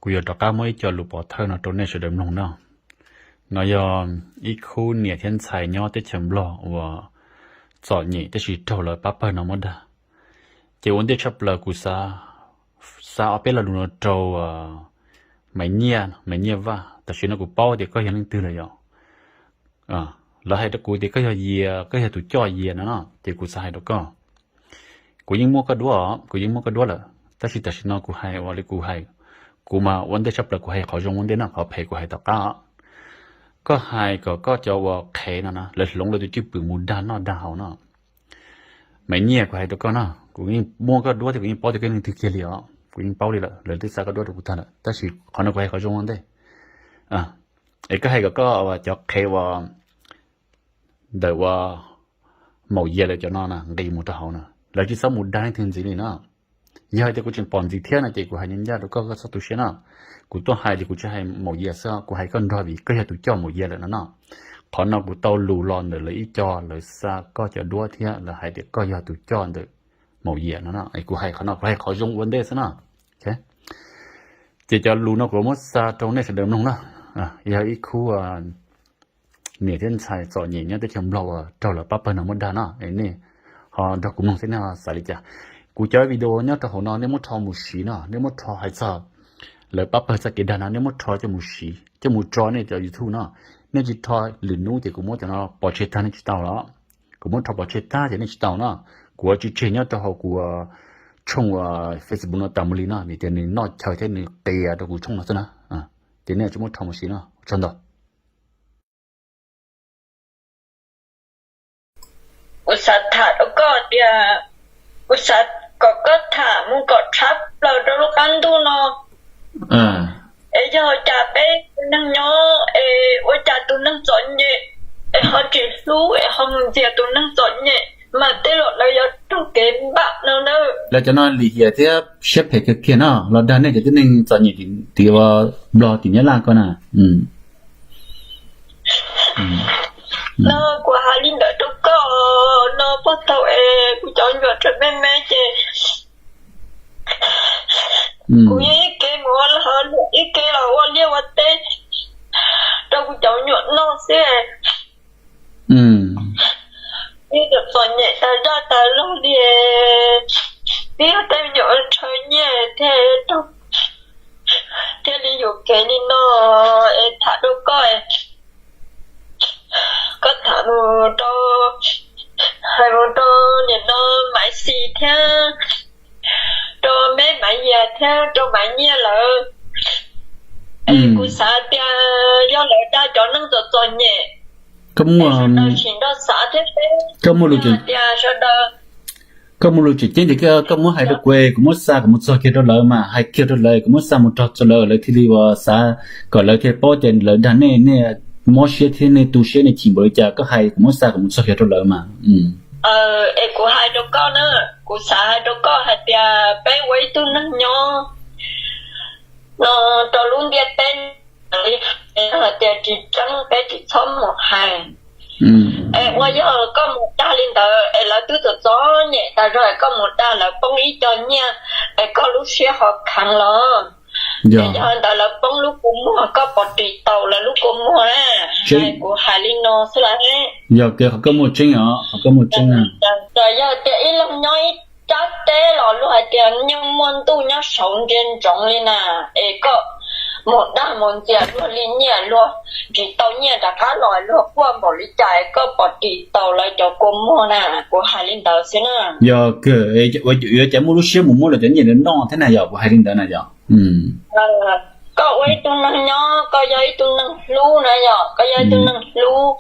Kuv yuav rov qab muab ib co lus pov thawj no rau nej sawv daws mloog no. No yog ib khub niam thiab ntxhais nyob teb chaws Nplog uas txom nyem tab sis raug lawv pab pawg no muab dag. Ces ua ntej tshaj plaws kuv xav xa ob peb lo lus no rau Maiv Nyiaj, Maiv Nyiaj Vaj, tam sim no kuv paub tias koj yog leej twg lawm yom. Lawv hais rau kuv tias koj yog Yias, koj yog tus coj Yias no no, ces kuv xav hais rau koj. Kuv yeej muaj koj duab, kuv yeej muaj koj duab lawm, tab sis tam sim no kuv hais ua li kuv hais, kuv mas ua ntej tshaj plaws kuv hais qhov zoo ua ntej no, qhov phem kuv hais tom qab. Koj hais kom koj cov uas qhev no na lawv hloov lawv tus cwj pwm mus dag noj dag haus no. Maiv Nyiaj, kuv hais rau koj no, kuv yeej muaj koj duab thiab kuv yeej paub tias koj yog leej twg kiag li os, kuv yeej paub li lawm, lawv twb xa koj duab rau kuv tag lawm, tab sis qhov no kuv hais qhov zoo ua ntej. Es koj hais kom koj cov qhev uas ntawm uas Maum Yias lawv cov no na nqis mus rau hauv na, lawv tsis txhob mus dag leej twg ntxiv li no. Yog hais tias kuv tseem pom ntxiv thiab no ces kuv hais ncaj ncaj rau koj, koj txhob tu siab no. Kuv tuaj hais ces kuv tsis hais Maum Yias xwb, kuv hais koj nrog vim koj yog tus coj Maum Yias lawm no no. Qhov no kuv tau lus los ntawm lawv ib co, lawv xa koj cov duab thiab lawv hais tias koj yog tus coj ntawm Maum Yias no no. Kuv hais qhov no kuv hais qhov zoo ua ntej xwb no. Ces cov lus no kuv muab xa rau nej sawv daws mloog na. Yog ib khub niam thiab ntxhais txom nyem nyob teb chaws Nplog uas raug lawv pab pawg no muab dag no, nej ho nrog kuv mloog thiab nej ho xav li cas. Kuv cov video nyob rau hauv no nej muab rho mus siv no, nej muab rho hais txog lawv pab pawg txoj kev dag no, nej muab rho coj mus siv, coj mus tso nej cov YouTube no. Nej tsis rho, lwm hnub ces kuv muab cov no pov tseg tag nej tsis tau los. Kuv muab rho pov tseg tag ces nej tsis tau no. Kuv yuav tsis tseg nyob rau hauv kuv tshooj Facebook no tas mus li no, vim tias nws noj chaw thiab nws qias rau kuv tshooj no xwb na. Ces nej tsis muab rho mus siv no, ua tsaug ntau. Kuv xav tham rau koj tias, kuv xav kom koj tham mus kom tshab plaws rau lub qab ntuj no. Es yog cas peb tus neeg nyob es ua cas tus neeg txom nyem es ho tsis hlub es ho mus ntxias tus neeg txom nyem, mas tej zaum lawv yuav raug kev npam no na. Lawv cov no lim hiam thiab siab phem kawg kiag no, los dag nej cov tib neeg txom nyem tim Nplog tim Nyab Laj ko na. No kuv hais li ntawd rau koj no, puag thaum es kuv cov me nyuam tseem me me ces kuv yeej ib ke mus ua luam, ib ke los ua liaj ua teb rau kuv cov me nyuam noj xwb. Yeej txom nyem tas zaj tas zog li, tib yog tej me nyuam ntshaw nyiaj thiaj, thiaj li yuam kev li no. Es tham rau koj, koj tham mus rau, hais mus rau niam no Maiv Xis thiab rau Meb Maiv Yias thiab rau Maiv Nyiaj lawm. Es kuv xav tias yog lawv dag cov neeg txom txom nyem, koj muaj, sawv daws tsis nrog xav thiab peb, koj muaj lus tias sawv daws, koj muaj lus tseem ceeb ces koj muab hais rau kuv, kuv muab xa kuv mus txog kiag rau lawv mas, hais kiag rau lawv, kuv muab xa mus rau lawv, lawv thiaj li uas xav kom lawv thiaj paub tias lawv dag nej, nej mob siab thiab nej tu siab nej chim npaum li cas koj hais, kuv muab xa kuv mus txog kiag rau lawv mas. Es kuv hais rau koj na, kuv xav hais rau koj hais tias peb ua ib tug neeg nyob no rau lub ntiaj teb li, hais tias tsis tseeb peb tsis txhob mus hais. Es ua yog koj mus dag li ntawd es lawv twb txom txom nyem tas zog es koj mus dag lawv poob ib co nyiaj es koj lub siab ho kheev los? Yog li ntawd lawv poob lub kua muag koj pom ris taus lawv lub kua muag na. Kuv hais li no xwb las. Yog kawg, qhov koj muaj tseeb os, qhov koj muaj tseeb. Txawm yog tias ib leeg nyob ib sab teb los luag hais tias nyob muaj ntuj nyob saud ntsia ntsoov li na, es koj mus dag mus ntxias luag li nyiaj luag tsis tau nyiaj rov qab los luag quaj npaum li cas es koj pom ris taus lawv cov kua muag na. Kuv hais li ntawd xwb na. Yog kawg, yuav cas muaj lub siab mus muab lawv cov nyiaj lawv noj thiab na, yog kuv hais li ntawd na yog. Koj ua ib tug neeg nyob koj yog ib tug neeg hlub na, yog koj yog ib tug neeg hlub,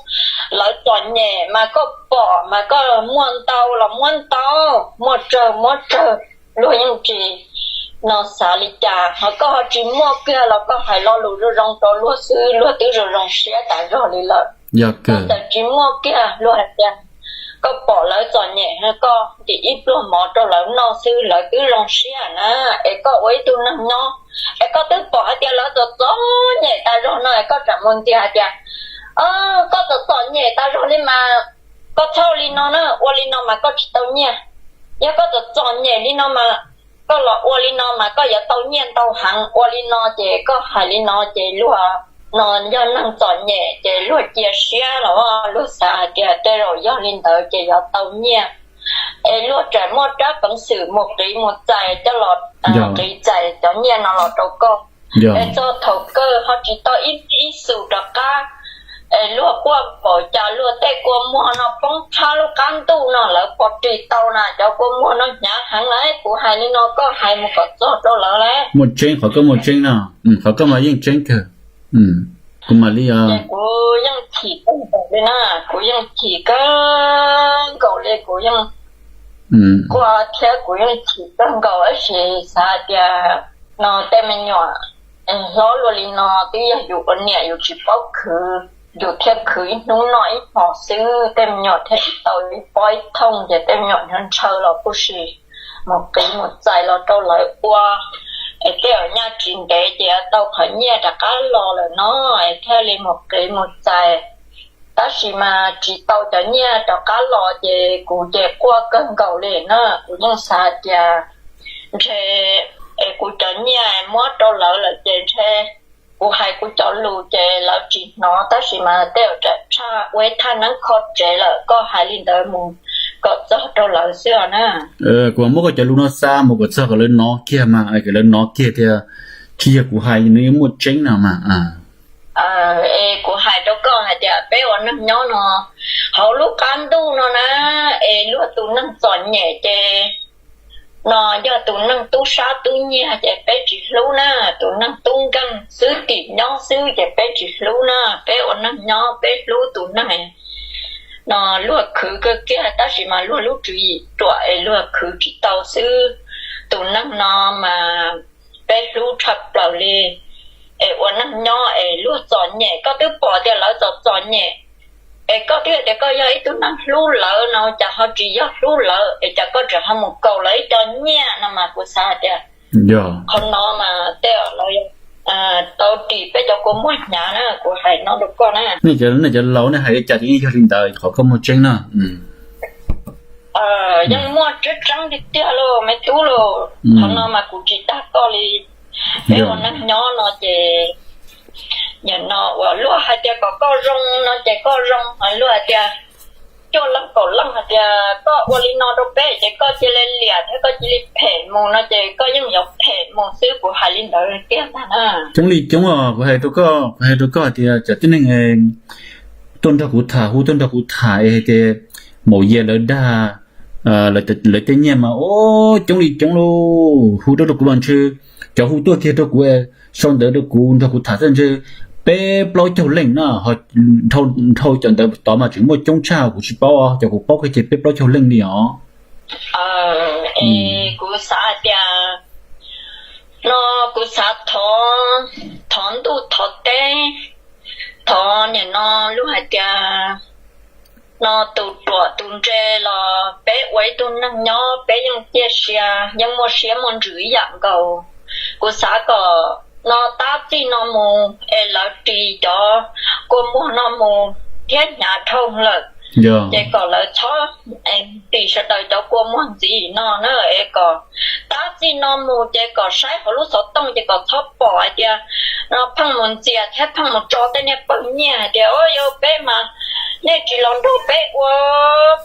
lawv txom nyem mas koj pom mas koj muaj ntau los muab ntau, muaj tsawg muab tsawg, luag yeej tsis no xav li cas. Ho koj ho tsis muaj kiag los koj hais lo lus zoo zoo rau luag xwb, luag twb zoo zoo siab tas zog li lawm. Yog kawg, txawm tsis muaj kiag luag hais tias koj pom lawv txom nyem koj ntim ib pluag mov rau lawv noj xwb lawv twb zoo siab na. Es koj ua ib tug neeg nyob es koj twb pom hais tias lawv txom txom nyem tas zog no es koj tseem mus ntxias hais tias koj txom txom nyem tas zog li mas koj txhob li no na, ua li no mas koj tsis tau nyiaj. Yog koj txom txom nyem li no mas koj los ua li no mas koj yuav tau nyiaj ntau heev, ua li no ces koj hais li no ces luag no yog neeg txom nyem ces luag cia siab los luag xav hais tias tej zaum yog li ntawd ces yuav tau nyiaj, es luag tseem muaj rab peev xwm mus qiv mus txais coj los qiv txais cov nyiaj no los rau koj. Es txog thaum kawg ho tsis tau ib tib ib xus rov qab, es luag quaj npaum cas luag tej kua muag no poob tshab lub qab ntuj no lawv pom ris tau na, cov kua muag no hnyav heev lawm, kuv hais li no koj hais mus kom txog rau lawv lawm. Muaj tseeb, qhov koj muaj tseeb no, qhov koj mas yeej tseeb kawg. Kuv mam li kuv yeej chim kawg nkaus li na, kuv yeej chim kawg nkaus li, kuv yeej quaj thiab kuv yeej chim kawg nkaus tab sis xav hais tias no tej me nyuam hlob luaj li no twb yog yus ua niam yus tsis paub khwv, yus thiaj khwv ib hnub noj ib hmo xwb, tej me nyuam thiaj tsis tau ib pob ib thooj ces tej me nyuam ntshaw los kuj sis mus qiv mus txais los rau lawv ua, es tej zaum nyaj tsis ntev ces tau qhov nyiaj rov qab los lawm no, es thiaj li mus qiv mus txais. Tab sis mas tsis tau cov nyiaj rov qab los ces kuv ces quaj kawg nkaus li na, kuv yeej xav hais tias ntshe es kuv cov nyiaj muab rau lawv lawm ces ntshe kuv hais kuv cov lus ces lawv tsis hnov, tab sis mas tej zaum tseem tshaj ua ib thaj neeb kho tsev lawm, koj hais li ntawd mus kom txog rau lawv xwb os na. Kuv muab koj cov lus no xa mus kom txog kom lawv hnov kiag mas, kom lawv hnov kiag tias tsis yog kuv hais, nws yeej muaj tseeb no mas. Es kuv hais rau koj hais tias peb ua neej nyob no hauv lub qab ntuj no na, es luag tus neeg txom nyem ces no yog tus neeg tub sab tub nyiag ces peb tsis hlub na, tus neeg tub nkeeg xwb tim nyob xwb ces peb tsis hlub na, peb ua neej nyob peb hlub tus neeg no luag khwv kawg kiag tab sis mas luag lub tswv yim ruam es luag khwv tsis tau xwb, tus neeg no mas peb hlub tshaj plaws li. Es ua neej nyob es luag txom nyem koj twb pom tias lawv txom txom nyem, es koj twb hais tias koj yog ib tug neeg hlub lawv no cas ho tsis yog hlub lawv es cas koj tseem ho mus kaus lawv ib co nyiaj no mas kuv xav hais tias qhov no mas tej zaum lawv tau ris peb cov kua muag hnyav na, kuv hais no rau koj na. Nej cov laus nej hais li cas ces yeej yog li ntawd, qhov koj muaj tseeb na. Yeej muaj tseeb tseeb tiag tiag lauj me tub lauj, qhov no mas kuv tsis dag koj li. Peb ua neej nyob no ces nim no uas luag hais tias kom koj zoo no ces koj zoo, luag hais tias cuaj leej kaum leej hais tias koj ua li no rau peb ces koj cia li liam thiab koj cia li phem mus no ces koj yeej yuav phem mus xwb, kuv hais li ntawd tiag ntag na. Coob li coob os, kuv hais rau koj, kuv hais rau koj hais tias cov tib neeg tuaj nrog kuv tham, hu tuaj nrog kuv tham es hais tias maum Yias lawv dag lawv tej nyiaj mas ua coob li coob lauj, hu tuaj rau kuv mas ntshe cov hu tuaj kiag rau kuv, sau ntawv rau kuv nrog kuv tham xwb ntshe peb plaub caug leej na, nrhau cov ntawv tod mas tseem muaj coob tshaj kuv tsis paub, cov kuv paub kiag ces peb plaub caug leej li os. Kuv xav hais tias no kuv xav thov ntuj thov teb, thov nim no luag hais tias no tus ruam tus ntse los peb ua ib tug neeg nyob peb yeej ciaj sia, yeej muaj siab muaj ntsws ib yam nkaus. Kuv xav kom no tab txij no mus es lawv ris cov kua muag no mus thiab hnyav dhau lawm, ces kom lawv txhob ris sawv daws cov kua muag ntxiv no na, es kom tab txij no mus ces kom saib hauv lub xov tooj ces kom txhob pom hais tias no pheej mus ntxias thiab pheej mus tso tej niag pawg nyiaj hais tias o yog peb mas nej tsis los nrog peb ua,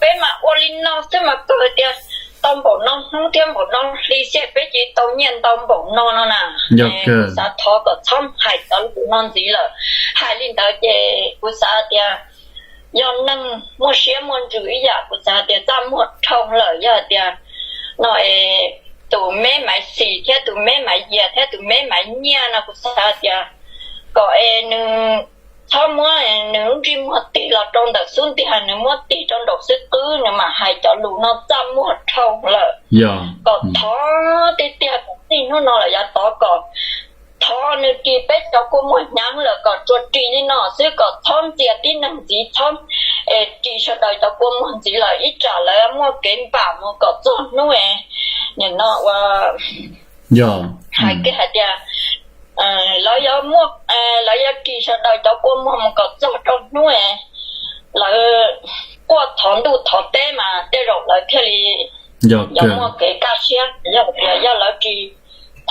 peb mas ua li no xwb mas kawg tias tau npaum no hnub thiab npaum no hli xij peb cia li tau nyiaj ntau npaum no no na. Kuv xav thov kom txhob hais cov lus no ntxiv lawm. Hais li ntawd ces kuv xav tias yog neeg muaj siab muaj ntsws ib yam kuv xav tias txaj muag dhau lawm, yog tias no es tus me Maiv Xis thiab tus me Maiv Yias thiab tus me Maiv Nyiaj no kuv xav tias kom es nws txhob muab nws lub ntsej muag tig los rau ntawm xub ntiag, nws muab tig rau nraum xwb qwb, nws mam hais cov lus no txaj muag dhau lawm. Kom thov tiag tiag kom txij hnub no lawm yav tod kom thov nws ris peb cov kua muag hnyav lawm kom tsuas ris li no xwb, kom txhob ntxias tib neeg ntxiv, txhob es ris sawv daws cov kua muag ntxiv lawm ib tsam lawv muaj kev npam mus kom txog hnub es nim no ua hais kiag hais tias lawv yuav muaj, lawv yuav ris sawv daws cov kua muag mus kom txog rau hnub es lawv quaj thov ntuj thov teb mas tej zaum lawv thiaj li Yog muaj kev kaj siab, yog tias yog lawv tsis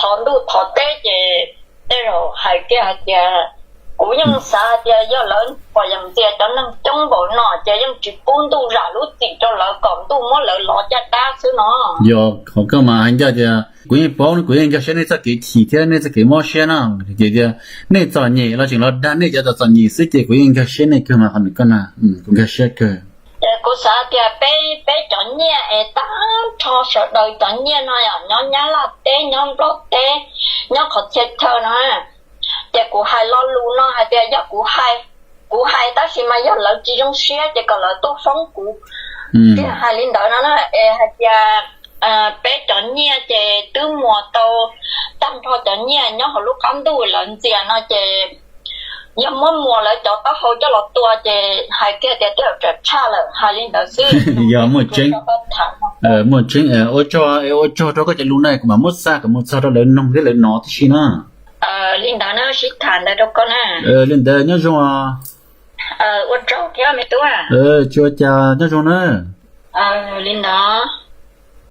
thov ntuj thov teb ces tej zaum hais kiag hais tias, kuv yeej xav hais tias yog lawv pom yam ntxias cov neeg coob npaum no ces yeej tsis pub ntuj zam lub txim rau lawv kom ntuj muab lawv lov caj dab xwb no. Yog qhov koj mas hais ncaj tias kuv yeej paub, kuv yeej nkag siab nej txoj kev chim thiab nej txoj kev mob siab no. Ces tias nej txom nyem los tseem los dag nej cov txom nyem xwb ces kuv yeej nkag siab nej kawg mas qhov ntawm koj na, kuv nkag siab kawg. Ces kuv xav tias peb, peb cov nyiaj es tag nrho sawv daws cov nyiaj no yog nyob Nyab Laj teb, nyob Nplog teb, nyob qhov txhia chaw no, ces kuv hais lo lus no hais tias yog kuv hais, kuv hais tab sis mas yog lawv tsis zoo siab ces kom lawv tuaj foob kuv. Tiag hais li ntawd no na, es hais tias peb cov nyiaj ces twb muas tau tag nrho cov nyiaj nyob hauv lub qab ntuj lawv ntxias no ces yog muab muas lawv cov taub hau coj los tua ces hais kiag tias twb tshaj lawm, hais li ntawd xwb. Yog muaj tseeb, muaj tseeb, ua tsaug, ua tsaug rau koj cov lus na, kuv mam muab xa kom mus txog rau lawv noog thiab lawv nov tib si na. Li ntawd na, sib tham ntawd rau koj na. Li ntawd nyob zoo. Ua tsaug thiab me tub. Tsis ua cas, nyob zoo na. Li ntawd.